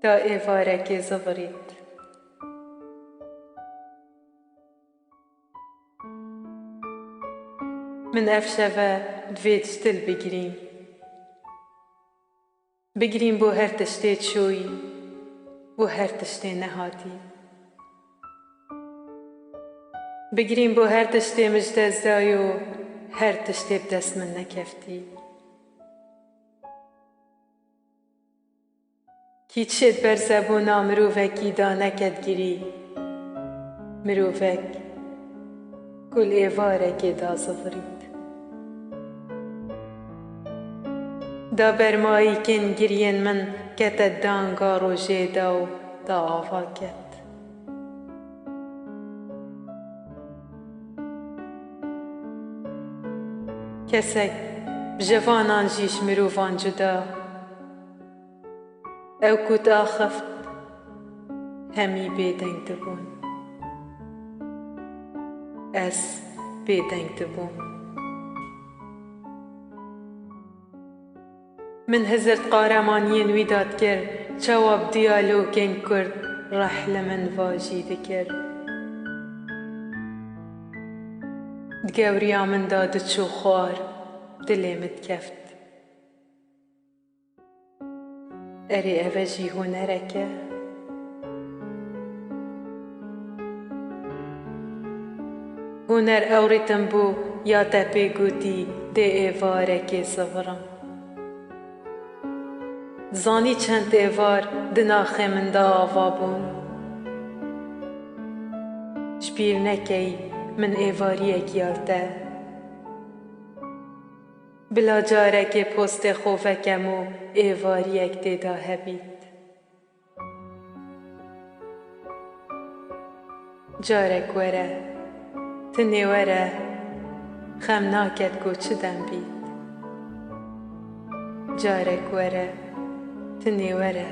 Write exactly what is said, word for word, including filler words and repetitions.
Da êvarekê zivirît. Min ev şeve divê ji dil bigirîm. Bigirîm bo her tiştê çûyî, bo her tiştê nehatî. Bigirîm bo her tiştê min ji dest dayî û her tiştê bi dest min nekeftî. Kî çêt berze bona mirovekî da neket girî, mirovek ku li êvarekê da zivirît. Da bermayîkên giriyên min kete danga rojê de û da ava ket. Kesek bi ji vanan jî ji mirovan cuda. Ew ku diaxift, hemî bêdeng dibûn. Ez bêdeng dibûm. Min hizir di qaremaniyên wî de dikir, çawa bi diyalogên kurd reh li min vajî dikir. Di gewriya min de diçû xwar, dilê min dikeft. Erê, eve jî hunerek e. Huner ew rîtim bû ya te pê gotî dê êvarekê zivirim. Zanî çend êvar di naxê min de ava bûn. Ji bîr nekeyî min êvariyek ya li te. Bila carekê postê xwe vekem û êvariyek tê de hebît. Carek were, tinê were, xem naket ku çi dem bît. Carek were, tinê were,